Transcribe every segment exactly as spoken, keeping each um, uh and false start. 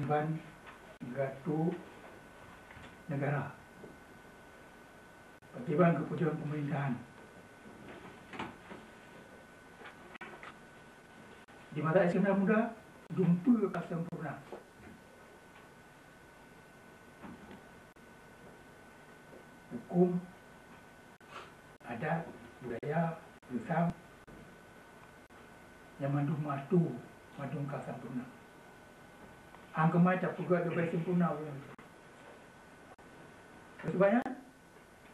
pakriban geuatoe neugara, pakriban geupeujeuet peumerintahan. Di masa Iskandar Muda, dumpeue ka sempurna. Huköm, adat, budaya, reusam, nyang mandum meuatoe, mandum ka sempurna. Hana keumah tapeugah leubeh sempurna ulôn. Oleh sebab nyan,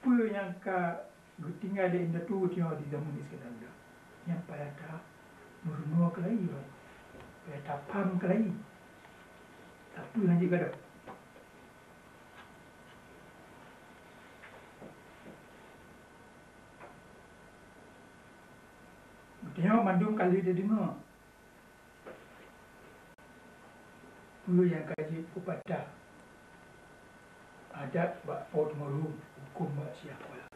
peue nyang ka geutinggai lé indatu nyoe di zaman Iskandar Muda? Nyan payah tameurunoe keulayi, payah tapham keulayi. Tapi hana jeuet gadôh. Geutanyoe mandum ka lheueh tadeungoe peue nyang ka jeuet peupatah, adat bak po teumurun, huköm bak Syiah Kuala.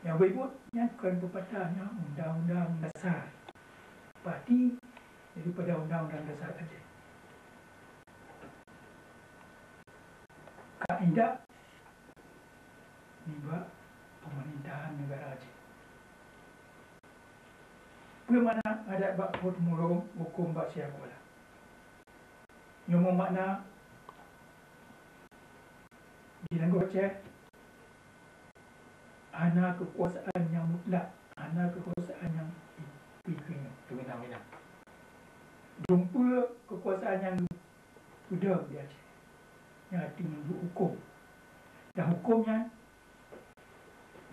Nyang beuibuet nyan kon peupatah, nyan undang-undang dasar. Parti daripada undang-undang dasar Aceh. Kaidah nibak peumerintahan neugara Aceh. Peue makna adat bak po teumurun, huköm bak Syiah Kuala? Nyoe meumakna di nanggroe Aceh hana keukuasaan nyang mutlak, hana keukuasaan nyang i-, i-, i-, dumpeue keukuasaan nyang peudong di Aceh, nyang arti nyan huköm. Dan huköm nyan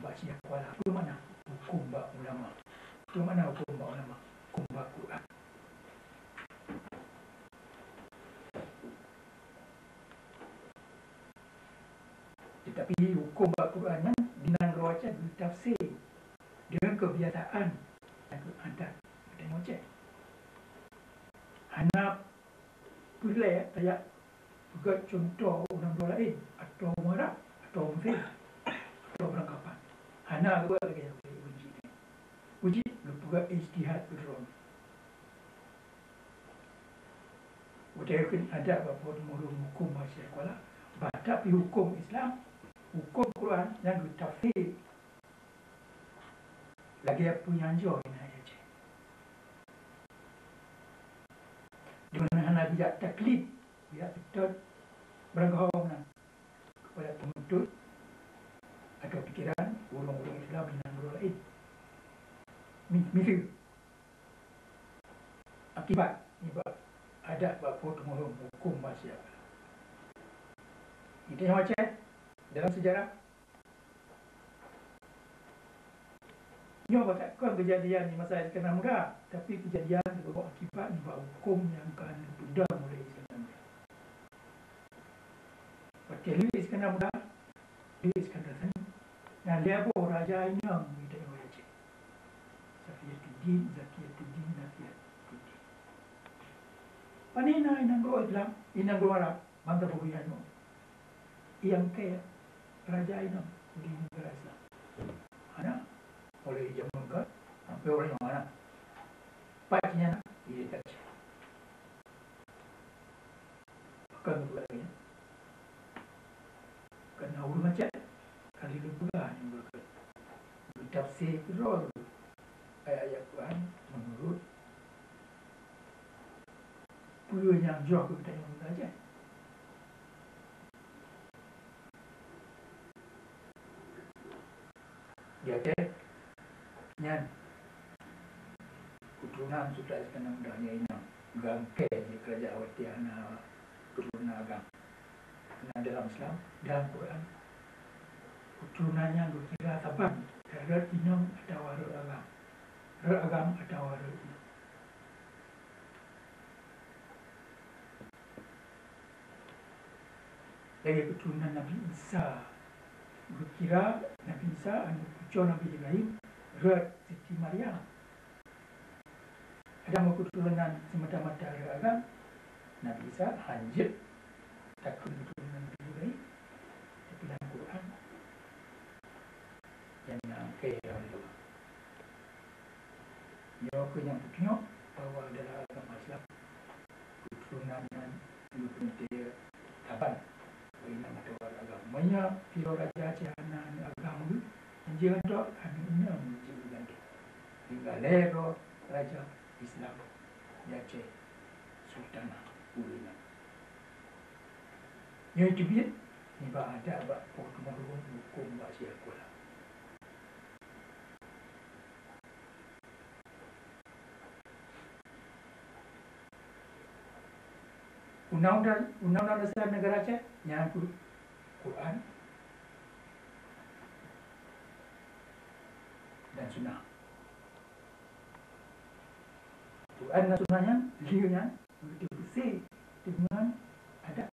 bak Syiah Kuala. Peue makna huköm bak ulama? Peue makna huköm bak ulama? Huköm bak Quran. Teutapi huköm bak Quran nyan di nanggroe Aceh geutafsir deungon keubiasaan nyang adat geutanyoe Aceh. Hana peureulée tajak peugét cuntoh u nanggroe laén, atawa ureuëng Arab, atawa Mesir, atawa barangkapan. Hana geubuet lagée nyan lé ureuëng jih nyan. Uji geupeugét ijtihad keudroe. Watée kheun adat bak po teumurun, huköm bak Syiah Kuala, bah tapi huköm Islam, huköm Quran nyang geutafsir lagée peue nyang jroh inan Aceh. Deungon hana geujak taklid, geujak seutôt beureugoe meunan keupada peununtut atau pikeran ureuëng-ureuëng Islam di nanggroe laén. Mi-, miseue akibat nibak adat bak po teumurun, huköm bak Syiah Kuala. Geutanyoe Aceh dalam seujarah nyoe bah kon keujadian di masa Iskandar Muda, tapi keujadian sibagoe akibat nibak huköm nyang ka neupeudong ulée Iskandar Muda. Watée lheueh Iskandar Muda, lheueh Iskandar Sani, na lhée boh raja inong di nanggroe Aceh. Safiyatuddin, Zakiyatuddin, Nafiyatuddin. Pane na inong nanggroe Islam, inong nanggroe Arab, bansa Bubuih nyoe? Nyang keu raja inong di neugara Islam. Hana, mulai jameun ka sampai uroe nyoe hana. Pat nyan na, di Aceh. Pakon geupeugah lagée nyan? Karena ureuëng Aceh ka lheueh geupeugah nyang beureukat. Geutafsir keudroe ayat-ayat Quran meunurot peue nyang jroh keu geutanyoe ureuëng Aceh. Di Aceh nyan, keuturonan Sultan Iskandar Muda nyan inong geuangkée di keurajeuen watée hana keuturonan agam. Karena dalam Islam, dalam Quran, keuturonan nyan geukira saban rot inong atawa rot agam. Rot agam atawa rot inong. Lagée keuturonan Nabi Isa, geukira Nabi Isa aneuëk cucoe Nabi Ibrahim, rot Siti Maryam. Adak meukeuturonan seumata-mata rot agam, Nabi Isa hanjeuet takheun keuturonan Nabi Ibrahim, tapi lam Quran nyang na angkée lom. Nyoe kheueh nyang peutunyok bahwa dalam agama Islam keuturonan nyan Lheueh peurintah saban bak inong ateueh agam. Meunyoe sidroe raja Aceh hana aneuk agam geuh, jeuet droe aneuk inong jeuet geugantung. Hingga lhée droe raja Islam di Aceh, sultan ureueng nyan. Nyoe teubiet nibak adat bak Po teumeureuhom hukôm bak siat kuala. Undang-undang, undang-undang dasar negara Aceh nyan kheueh Quran dan Sunnah. Quran dan Sunnah nyan, lheueh nyan, beuteupeusé deungon adat,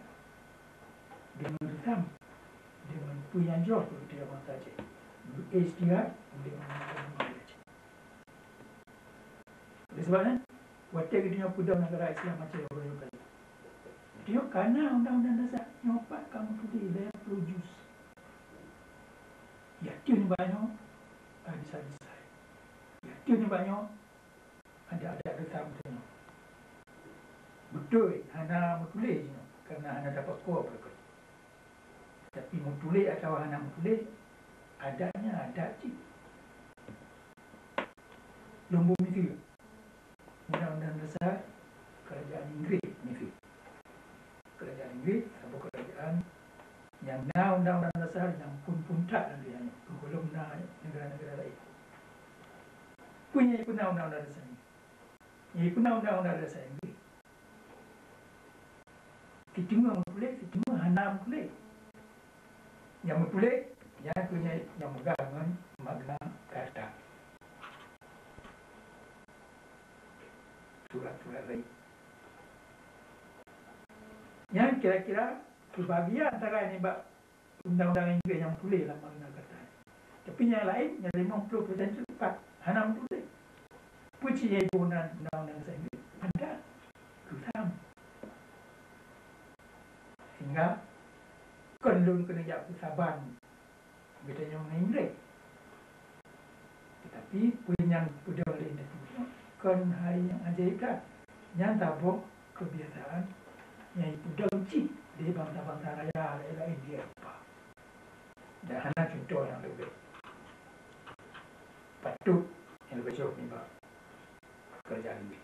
deungon reusam, deungon peue nyang jroh keu geutanyoe bansa Aceh. Ijtihad ulée ulama Aceh. Oleh sebab nyan, watée geutanyoe peudong negara Islam Aceh uroe nyoe kali, geutanyoe kana undang-undang dasar nyoe pat ka meutuléh lhée ploh juz. Yakin nibak nyoe hadis-hadis sahih. Yakin nibak nyoe adat-adat reusam geutanyoe. Beutôi hana meutuléh jinoe, kareuna hana dapat koh beureukat. Tapi meutuléh atawa hana meutuléh, adat nyan adat cit. Lôn beumiseue, undang-undang dasar kerajaan Inggréh miseue. Kerajaan Inggréh saboh kerajaan nyang na undang-undang dasar nyang phon-phon that lam dunia nyoe, geugohlom na negara-negara laén. Peue nyang jipeuna undang-undang dasar nyoe? Nyang jipeuna undang-undang dasar Inggréh, siteungoh meutuléh, siteungoh hana meutuléh. Nyang meutuléh, nyan keuh nyang, nyang peugah ngon Magna Carta. Surat-surat rayeuk. Nyan kira-kira seubagian sagai nibak undang-undang Inggréh nyang meutuléh lam Magna Carta. Tapi nyang laén, nyang limong ploh persen teuk pat hana meutuléh. Peue cit nyang jiboh nan undang-undang dasar Inggréh? Adat, reusam. Sehingga kon lôn keuneuk jak peusaban geutanyoe ngon Inggréh. Teutapi peue nyang peudong lé indatu nyoe kon hai nyang ajaéb that. Nyan saboh keubiasaan nyang jipeudong cit lé bansa-bansa raya laén-laén di Eropa. Dan hana cuntoh nyang leubeh patôt, nyang leubeh jroh nibak keurajaan Inggréh.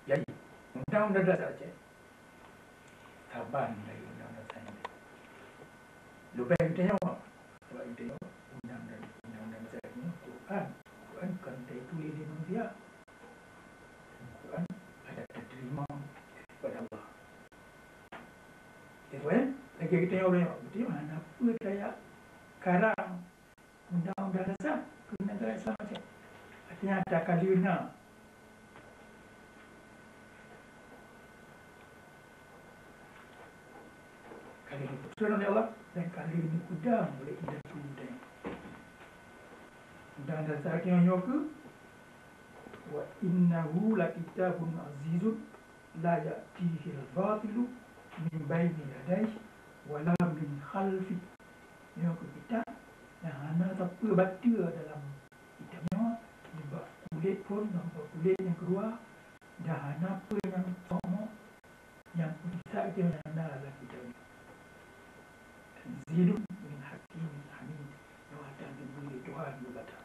Jadi, undang-undang dasar Aceh saban dari undang-undang dasar Inggréh. Leubeh geutanyoe, sabab geutanyoe undang-undang, undang-undang dasar nyoe Quran. Quran kon teutuléh lé manusia. Quran ada diterima daripada Allah. Jadi, lagée geutanyoe uroe nyoe, geutanyoe hana peue tajak karang undang-undang dasar keu negara Islam Aceh. Artinya, ata ka lheueh na, ka lheueh geupeutron lé Allah dan ka lheueh geupeudong lé indatu geutanyoe. Undang-undang dasar nyoe keuh, "Wa innahu lakitabun azizun la ya'tihil batilu min baini yadayhi wala min khalfih." Nyoe keuh kitab nyang hana sapeue bateu dalam kitab nyoe, nibak kulét phon sampoe kulét nyang keudua, dan hana peue nyang somok nyang peugisa geutanyoe nyang na lam kitab nyoe. Tanzilun min hakimin hamid. Nyoe hana teuntée lé Tuhan geuh gata.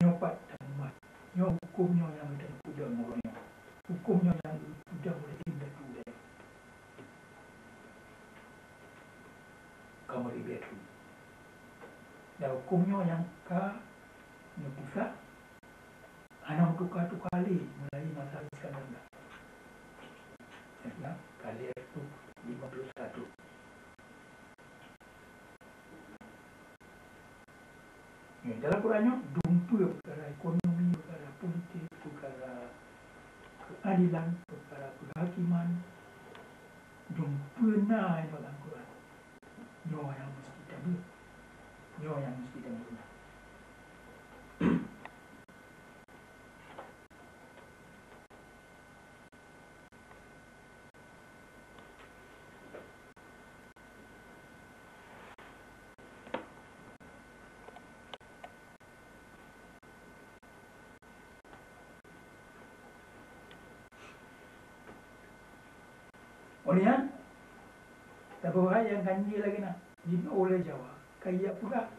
Nyoe pat tangguman. Nyoe hukôm nyoe nyang geutanyoe peudong uroe nyoe. Hukôm nyoe nyang geupeudong lé indatu geutanyoe. Ka meuribèe thon. Dan hukôm nyoe nyang ka neupusah hana meutuka-tuka lé mulai masa Iskandar Muda. Ka lhèe reutôh limong ploh satu. Nyoe, dalam Quran nyoe, dumpeue peukara ekonomi, peukara politik, peukara keuadilan, peukara keuhakiman, dumpeue na nibak lam Quran. Nyoe nyang meusti tabeuet. Nyoe nyang meusti tabeuet. Óh lheueh nyan, saboh hai nyang ka jih lagée na, jinoe lé Jawa, ka jijak peugah,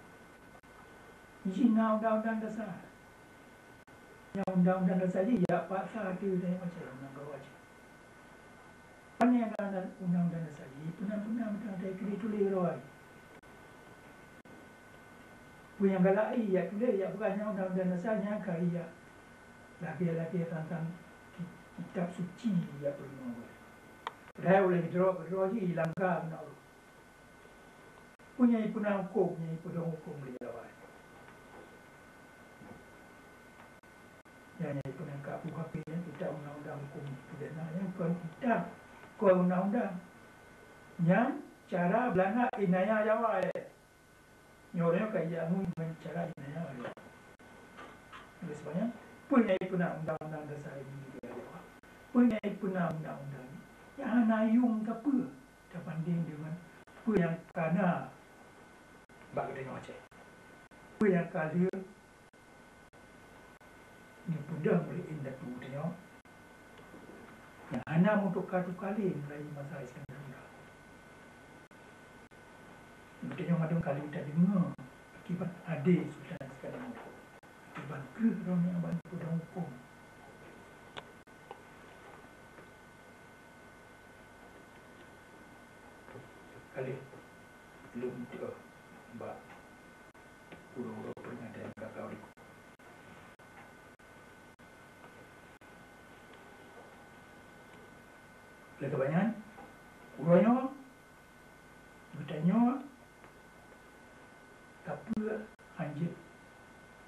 jih na undang-undang dasar. Nyang undang-undang dasar jih jak paksa ateueh tanyoe Aceh, undang-undang Aceh. Pane na undang-undang dasar jih, peuna-peuna meuteumé tuléh-tuléh droe. Peue nyang galak i jak tuléh, jak peugah nyang undang-undang dasar nyan ka i jak lagée-lagée tantang ki-, kitab suci jak peurunoe. Padahai ulée jidroe keudroe jih ilangga keunoe. Peue nyang ipeuna hukôm, nyang ipeudong hukôm lé Jawa. Nyan nyang ipeuna ka U K P nyan kitab undang-undang hukôm pidana nyan kon kitab, kon undang-undang. Nyan cara Belanda inaya Jawa, eh. Nyoe ureuëng ka ijak ngui ngon cara inaya Jawa. Oleh sebab nyan, peue nyang ipeuna undang-undang dasar ini di Jawa? Peue nyang ipeuna undang-undang ini? Nyang hana yuem sapeue tabandeng deungon peue nyang ka na bak geutanyoe Aceh. Peue nyang ka lheueh neupeudong lé indatu geutanyoe nyang hana meutuka-tuka lé mulai masa Iskandar Muda. Geutanyoe mandum ka lheueh tadeungoe akibat adé Sultan Iskandar Muda, akibat kreueh droe nyang ban peudong hukôm. Ka lheueh lôn tuoh bak uroe-uroe peuringatan ka kawin. Lé kebanyan, uroe nyoe geutanyoe sapeue hanjeuet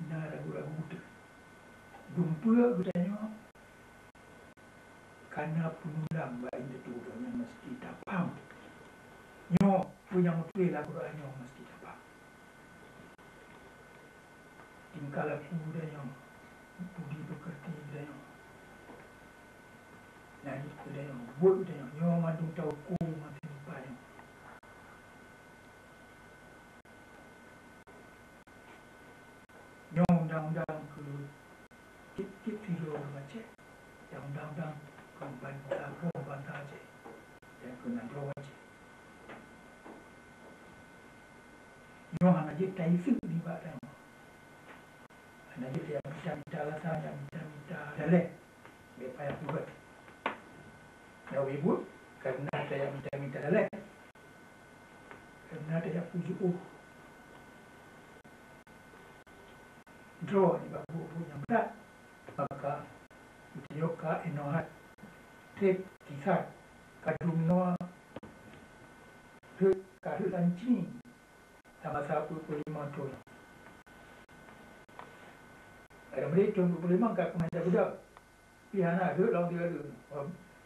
na ragu-ragu teuh. Dumpeue geutanyoe ka na peunulang bak indatu droe nyang meuseuti tapaham. Nyoe peue nyang meutuléh lam Quran nyoe meuseuti tapaham. Tingkah laku geutanyoe, budi peukeurti geutanyoe, nyan geutanyoe, buet geutanyoe, nyoe mandum tahukôm maté nibak nyoe. Nyoe undang-undang keu tieb-tieb sidroe ureuëng Aceh, nyang undang-undang keu bansa, keu bansa Aceh, dan keu nanggroe Aceh. Nyoe hana jeuet taiseuek nibak tanyoe. Hana jeuet tajak mita-mita rasa, tajak mita-mita daleh. Bék payah peugah. Nyang ibu, karena tajak mita-mita daleh. Karena tajak pujoe. Droe nibak buet-buet nyang brat. Maka, geutanyoe ka inoe that. Treb kisat. Ka dum noe. Rhot, ka rhot lam cini. Sama-sama peuet puluh lima thon. Ada meunan thon peuet puluh lima ka keumeung dak budak. Pih hana rhot lom tiga tu.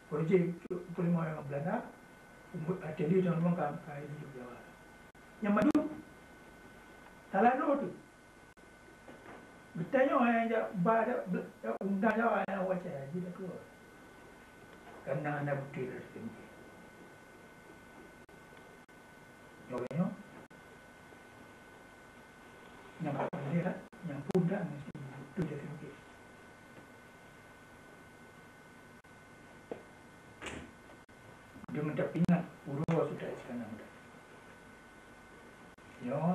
Projek peuet puluh lima nyang Belanda, umur atelier thon lima ka, ka hidup Jawa. Nyang madu, salah droe tu. Geutanyoe nyang jak ba, jak, jak undang Jawa nyang wacée jih dak keue. Karena hana beutôi dah seutinggi. Nyoe, nyoe. Nyang paléng lhèe that, nyang phôn that meusti beutôi dah seutinggi. Deungon tapeuingat uroe Sultan Iskandar Muda. Nyoe,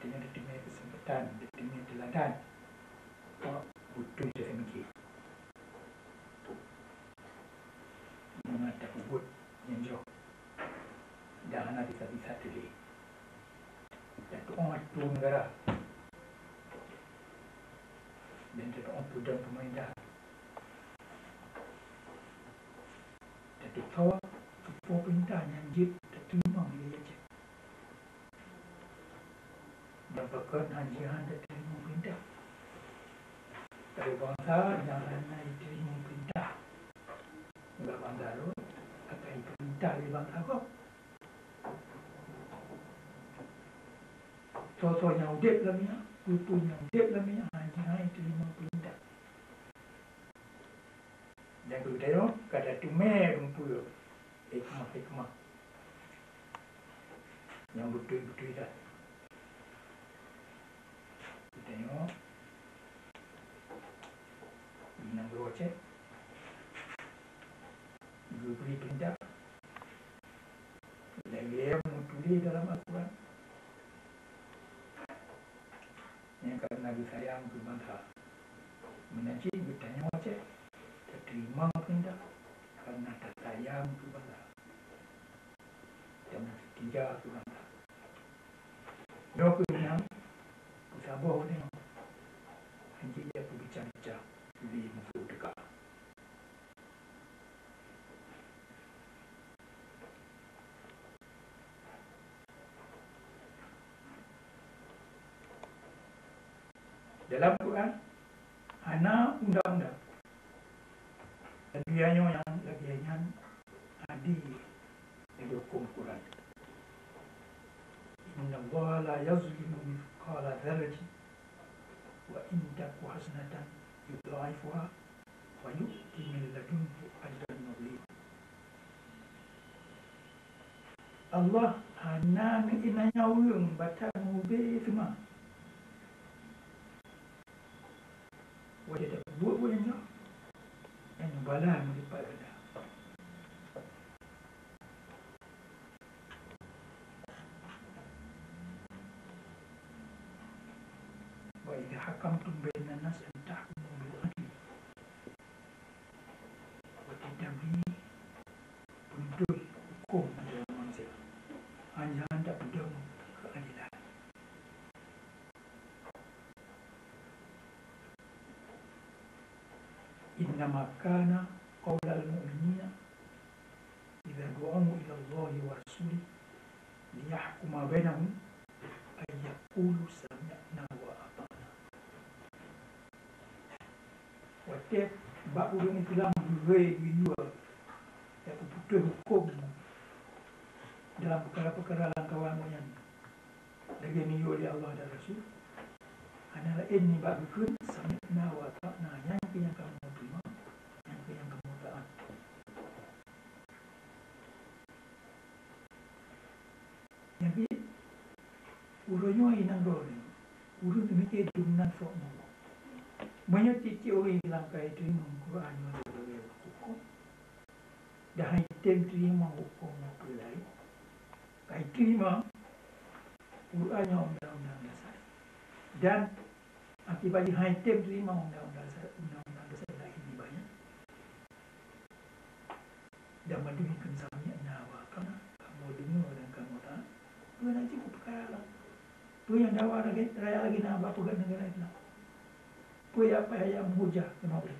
tanyoe tateumé keuseumpatan, tateumé teuladan. Beutôi dah seutinggi. Mangat tapeubuet nyang jroh dan hana sisat-sisat teuh lé. Tatu'oh atoran neugara dan tatu'oh peudong peumeurintah. Tatu'oh soe peurintah nyang jeuet tateurimong lé Aceh. Dan pakon hana jihan tateurimong peurintah. Tapi bansa nyang hana jiteurimong peurintah nibak bansa laén, akan jipeurintah lé bansa gob. Soe-soe nyang udeb lam nyan, peue-peue nyang udeb lam nyan, hana jihan jiteurimong peurintah. Dan geutanyoe ka tateumé rumpue hikmah-hikmah nyang beutôi-beutôi that. Geutanyoe di nanggroe Aceh, di dalam Al-Quran. Nyang karena geusayang keu bansa. Meunan cit geutanyoe Aceh, tateurimong peurintah karena tasayang keu bansa. Dan seutia keu bansa. Nyoe keuh nyang peusaboh nyoe. Hana jeuet peubica-bica lé musoh teuka. Dalam Quran hana undang-undang. Lagèe nyoe nyang lagèe nyan ade di hukôm Quran. Innallaha la yazlimu mithqala dzarratin wa in taku hasanatan yudha'ifha wa yu'ti min ladunhu ajran 'azima. Allah hana neuiénanya ureueng bak that meubé seumah. Watèe tapeubuet buet nyang jroh, nyan bala meulipat ganda. Wa idza hakamtum bainan nas an tahkumu bil adl. Watèe tabri peunutôh hukôm antara manusia, hana tapeudong keuadilan. Innama kana qaulal mu'minina idza du'u ila Allahi wa rasulih liyahkuma bainahum an yaqulu sami'na wa ata'na. Watèe bak ureueng Islam geuyue, geuyue, ya, geupeutôh hukôm dalam peukara-peukara lam kawan gobnyan, lagèe neuyue lé Allah dan Rasul, hana laén nibak geukheun sami'na wa ata'na, nyan keuh nyang kamoe teurimong, nyan keuh nyang kamoe taát. Nyan pih, uroe nyoe inong droeneuh, ureueng teumike dum nan sok mulo. Meunyoe tiep-tiep ureueng Islam ka jiteurimong Quran nyoe lagèe hukôm, dan han jitem teurimong hukôm peue laén, ka jiteurimong Quran nyoe undang-undang dasar, dan akibat jih han jitem teurimong undang-undang dasar, undang-undang dasar laén nibak nyan, dan mandum jikheun sami'na wa ata'na, kamoe deungoe dan kamoe taát, peue na jeuet keu peukara nyan? Peue nyang dawa lagèe, raya lagèe na bak peugöt neugara Islam? Peue nyang payah jak meuhujah teuma ulèe?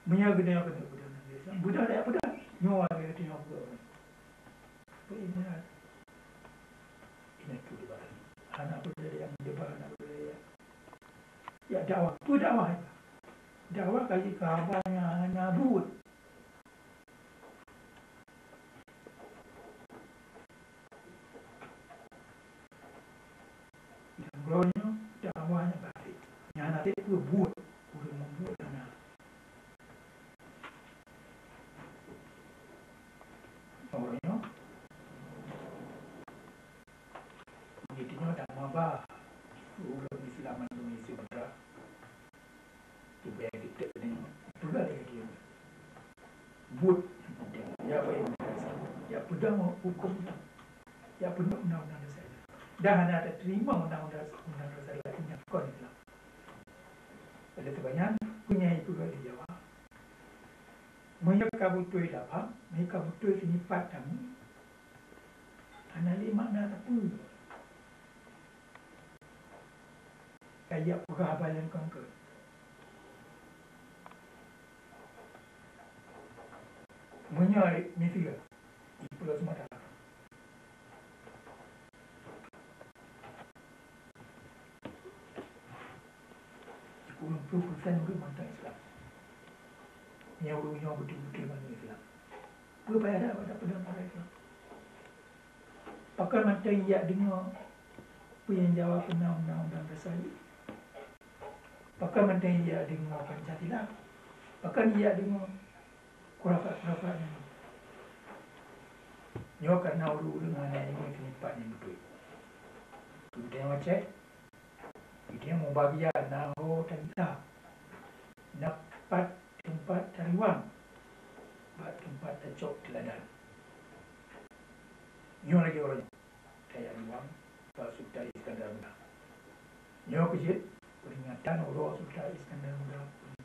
Meunyoe geutanyoe keuneuk peudong neugara Islam, beudôh tajak peudong. Nyoe lagèe geutanyoe peugöt. Peue ingat? Ingat tu debat. Hana peudong jak meudebat, hana peudong jak, jak dakwah. Peue dakwah? Dakwah ka jeuet keu haba nyang hana buet. Nanggroe nyoe dakwah nyang basét, nyang hana trép peubuet, ureueng mubuet hana. Nanggroe nyoe, geutanyoe dan maba ureueng Islam mandum di Sumatera. Supaya kita kena peugah lagèe dia. Buet nyang penting. Ya, apa yang kita rasa? Ya, pegang hukum. Ya, penuh undang-undang dasar. Dah hana terima undang-undang, undang dasar lain nyang kon Islam. Oleh sebab nyan, peue nyang peugah di Jawa. Meunyoe ka beutôi dakwah, meunyoe ka beutôi sinipat kamoe, hana lé makna sapeue. Kajak peugah haba nyang kon-kon. Meunyoe miseue di Pulo Sumatera, sikureueng ploh persen ureueng mantong Islam. Nyan ureueng nyoe beutôi-beutôi mandum Islam. Peue payah dak, dak peudong Islam? Pakon mantong jak deungoe peue nyang Jawa peuna undang-undang dasar jih? Pakon mantong jak deungoe Pancasila? Pakon jak deungoe khurafat-khurafat nyan? Nyoe karena ureueng-ureueng hana ingat sinipat nyang beutôi. Geutanyoe Aceh, geutanyoe mubagia na ho tagisa, na pat teumpat tariwang, bak teumpat tacok teuladan. Nyoe lagèe uroe nyoe, tajak luwang bak Sultan Iskandar Muda. Nyoe keuh jeuet peuringatan uroe Sultan Iskandar Muda,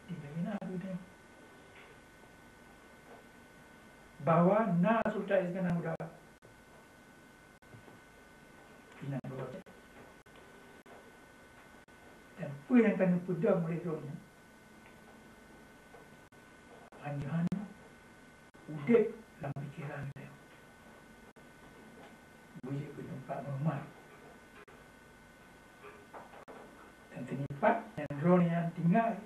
peunteng lagèe na geutanyoe. Bahwa na Sultan Iskandar Muda inan droe. Dan peue nyang ka neupeudong lé droeneuh, hana udép lam pikeran geutanyoe. Beujeuet keu teumpat meumat. Dan teumpat nyang droeneuh nyang tinggai.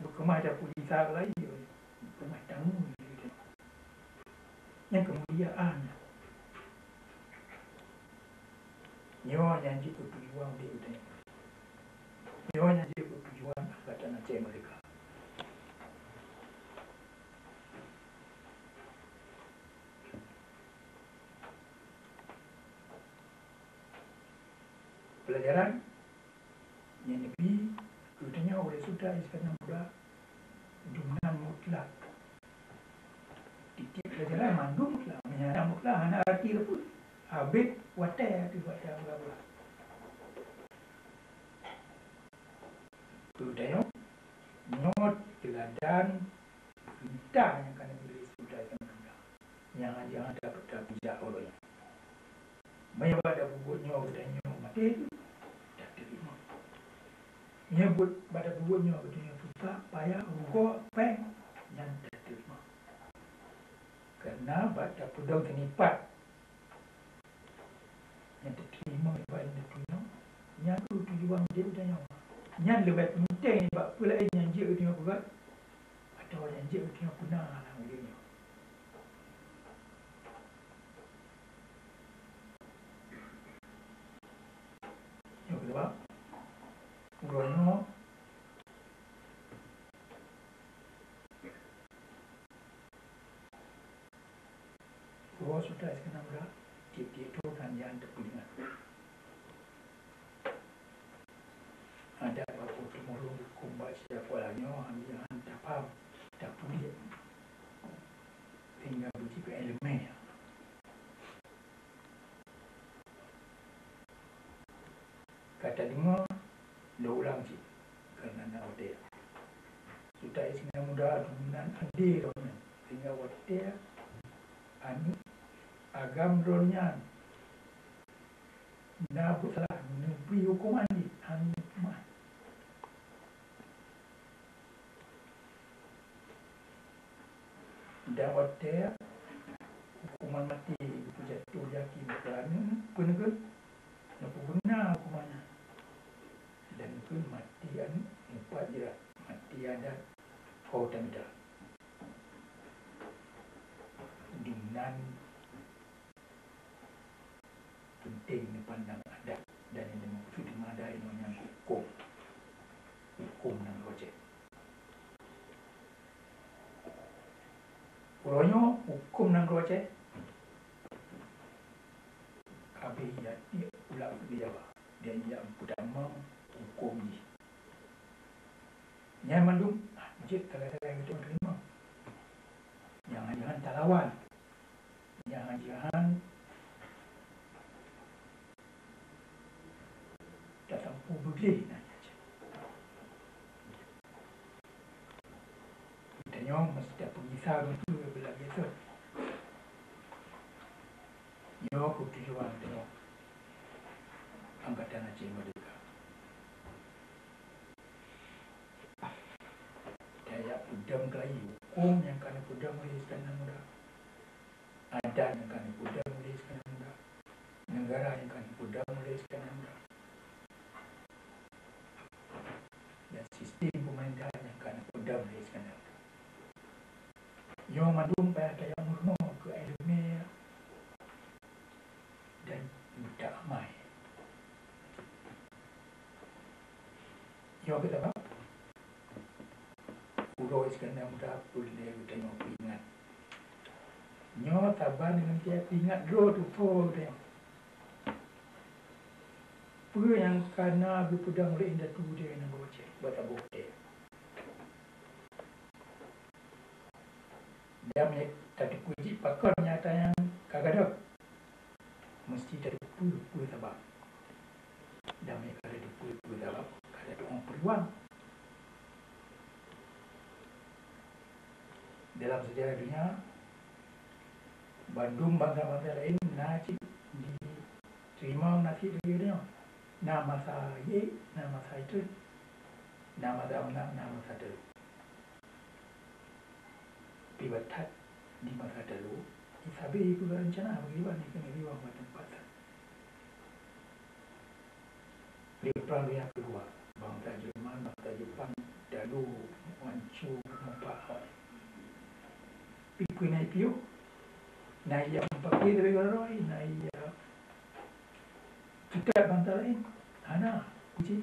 Beukeumah tapeugi sa lagi, beukeumah tamu. Nyang keumuliaan nyoe nyang jeuet keu tujuan udép geutanyoe. Nyoe nyang jeuet keu tujuan Angkatan Aceh Merdeka. Pelajaran nyang neubi keu tanyoe oleh Sultan Iskandar Muda, dumnan mutlak. Tiep-tiep pelajaran mandum mutlak. Meunyo hana mutlak, hana arti leupah. Habéh watèe, habéh watèe, bla-bla. Keu tanyoe, nyoe teuladan peurintah nyang ka neubi lé Sultan Iskandar Muda. Nyang hana tapeugah uroe nyoe. Meunyo bak tapeubuet nyoe geutanyoe maté, tateurimong. Meunyo buet bak tapeubuet nyoe geutanyoe susah, payah, rugoe, péng, nyan tateurimong. Kareuna bak tapeudong teumpat nyang tateurimong bak indatu nyoe, nyan keuh tujuan udép geutanyoe. Nyan leubeh peunteng nibak peue laén nyang jeuet geutanyoe peugah, atawa nyang jeuet geutanyoe peuna lam udép nyoe. Nyoe keudua, uroe nyoe, uroe Sultan Iskandar Muda, tiep-tiep thon han jihan tapeuingat. Adat bak ureueng teumurun, hukôm bak siapa nyoe han jihan tapaham, tapuléh, sehingga beujeuet keu ileumèe. Ka tadeungoe lôn ulang cit, kareuna na watèe. Sultan Iskandar Muda dumnan adé droeneuh, sehingga watèe aneuk agam droeneuh nyan na buet salah, neubri huköman jih, hana meuteumé. Dan watèe huköman maté geupeujatuh lé hakim keu aneuk, keuneuk, neupeubeuna huköman nyan. Dan keu maté aneuk, mupat jrat, maté adat, ho tamita. Dumnan peunteng neupandang adat dan nyang dimaksud deungon adat inoe nyan hukôm. Hukôm nanggroe Aceh. Uroe nyoe hukôm nanggroe Aceh ka abéh jak tiek u Jawa dan jak peutamong hukôm jih. Nyan mandum jeuet sagai-sagai geutanyoe teurimong. Nyang hana jihan talawan. Nyang hana jihan tatampu beugleh na. Geutanyoe meusti tapeugisa beutôi beulah biasa. Nyoe keuh tujuan geutanyoe Angkatan Aceh Merdeka. Tajak peudong keulayi hukôm nyang ka neupeudong lé Iskandar Muda, adat nyang ka neupeudong lé Iskandar Muda, neugara nyang ka neupeudong lé Iskandar Muda, dan sistem peumeurintah nyang ka neupeudong lé Iskandar Muda. Nyoe mandum payah tajak meurunoe keu ileumèe dan meutamai. Nyoe keuh sabab uroe Iskandar Muda peureulèe geutanyoe peuingat. Nyoe saban deungon peuingat droe tutoe geutanyoe. Peue nyang ka na geupeudong lé indatu geutanyoe nanggroe Aceh bak saboh watèe. Dan meunyo tateupeue cit pakon nyata nyang ka gadôh. meusti tateupeue peue sabab. Dan meunyoe ka tateupeue peue sabab, ka tatu'oh peuluang. Dalam sejarah dunia, bandum bansa-bansa laén na cit jiteurimong nasib lagèe nyoe. Na masa iék, na masa itrön, na masa meunan, na masa taloe. Pih that di masa taloe, sabé peue reuncana bagi ban keuneuk riwang bak teumpat. Di Perang Dunia Kedua, bansa Jerman, bansa Jepang, taloe, hancô, meupat. Pih peue na piôh, na nyang meupaké leubeh geularoi, na nyang teutab bansa laén. Hana, kuci.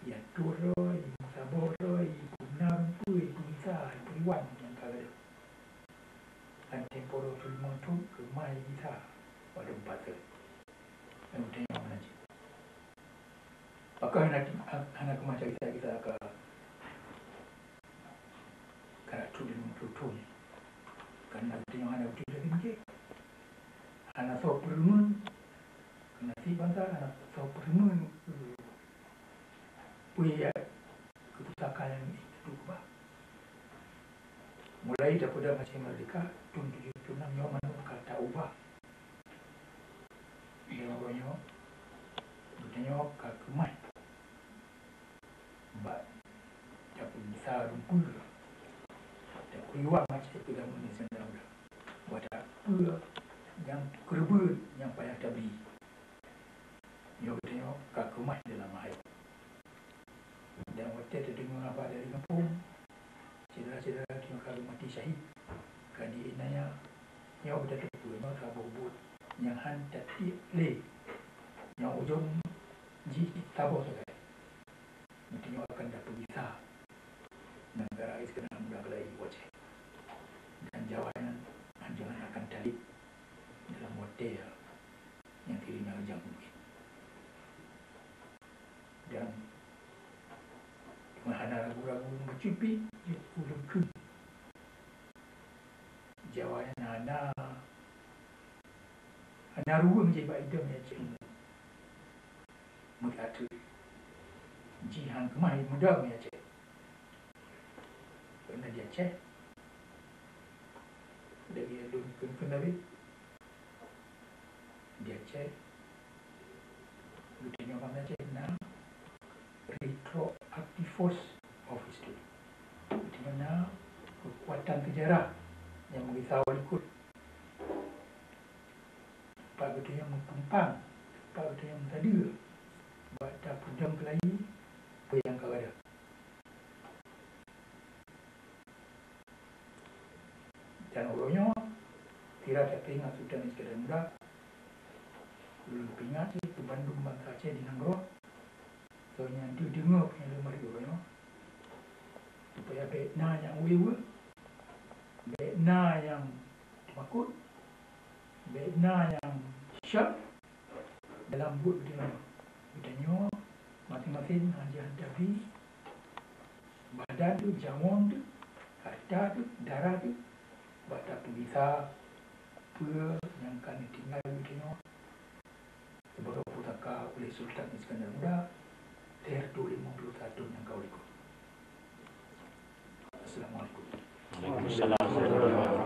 Ya turoi, saboh roi, guna rumpui, gisa, periwan nyang ka gadôh. An tempo rot limong thon keumah gisa, padum pateu. Lalu tengok mana cik. Pakon hana, hana keumah gisa-gisa ka, ka rot limong puluh thon. Kan tengok hana beutôi lagi mungkin. Hana soe peureumeun, keu nasib bansa, hana soe peureumeun, peue ya, keu pusaka nyang jiteupeue keubah. Mulai daripada Aceh Merdeka, thon tujoh puluh enam nyoe mandum ka taubah. Lé uroe nyoe, geutanyoe ka keumah bak tapeugisa rumpie, tapeuruwang Aceh keu jameun di sinan udah. Bak tapeue nyang keureubeuen nyang payah tabri. Nyoe geutanyoe ka keumah dalam hai. Dan watèe tadeungoe haba dari gampông, syedara-syedara geutanyoe ka geumati syahid, ka dianiaya, nyoe geutanyoe tateupeue nyoe saboh buet nyang han tatiek lé, nyang ujông jih saboh sagai. Geutanyoe akan tapeugisa neugara Iskandar Muda Melayu Aceh. Dan Jawa nyan anjuran akan talét dalam watèe nyang sirina ujang bukét. Dan teuma hana ragu-ragu bacut pih jeuet ulôn kheun. Jawa nyan hana, hana ruweueng jih bak idong Aceh. Meutateuh jih han keumah muda Aceh. Karena di Aceh, dari lôn kheun-kheun tadi, di Aceh, geutanyoe bangsa Aceh na retroactive force of history. Geutanyoe na keukuatan sejarah nyang meugisa u likot. Bak geutanyoe meutumpang, bak geutanyoe meusadeue, bak tapeudong keulayi peue nyang ka gadôh. Dan uroe nyoe, sira tapeuingat Sultan Iskandar Muda, ulôn peuingat cit keu bandum bansa Aceh di nanggroe, soe nyang teudeungoe peunyaleuem uroe nyoe, supaya bèk na nyang uweueh-uweueh, bèk na nyang teumakot, bèk na nyang syok, dalam buet geutanyoe. Geutanyoe maséng-maséng hana jiantabi badan teuh, jaweueb teuh, hareuta teuh, darah teuh, bak tapeugisa peue nyang ka neutinggai geutanyoe sibagoe pusaka ulèh Sultan Iskandar Muda, lhèe reutôh limong ploh tathon nyang ka u likot. Assalamualaikum. Waalaikumsalam warahmatullahi wabarakatuh.